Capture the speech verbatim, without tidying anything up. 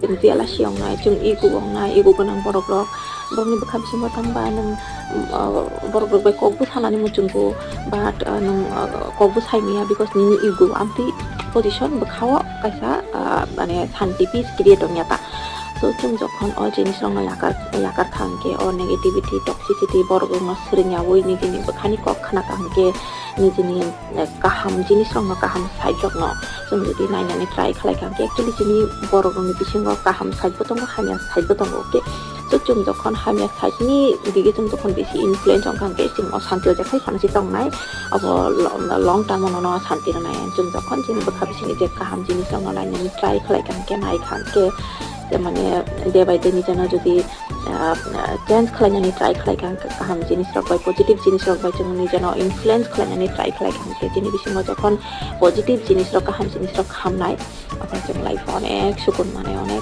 Jealousy wngnai, chwng ego wngnai, ego gwnang borok rok. Borokni bwkha bisingo tangba nwng, uh, borok rok bai kokbo sanani muchungo, but, uh, nwng, uh, kokbo saimaya because nini ego amtwi position bwkhao kaisa, uh, mane santi peace create wngya ta. So chwng jokhon o jinis rokno yakar, yakar kha hwnkhe o negativity, toxicity borok rokno swrwngyaui nijini bwkhani kok khna kha hwnkhe nijini kaham jinis rokno, kaham side rokno chwng jodi nainani try khlai kha hwnkhe actually chini borok rokni bisingo kaham side bo tongo, hamya side bo tongo, okay? So chwng jokhon hamya side ni dige chwng jokhon bisi influence wngkha hwnkhe chwng o santi o jephai phano se tongnai, abo lo-, long term o nono santi rwnai. Chwng jokhon chini bwkha bisingni je kaham jinis rokno nainani try khlai kha hwnkhe, nai kha hwnkhe, je mane day by day nijano jodi ah, change khlainani try khlai kha, kaham jinis rok bai, positive jinis rok bai chwng nijano influence khlainani try khlai kha, hwnkhe chini bisingo jokhon positive jinis rok, kaham jinis rok hamnai, okhai chwng life o onek sukun manai, onek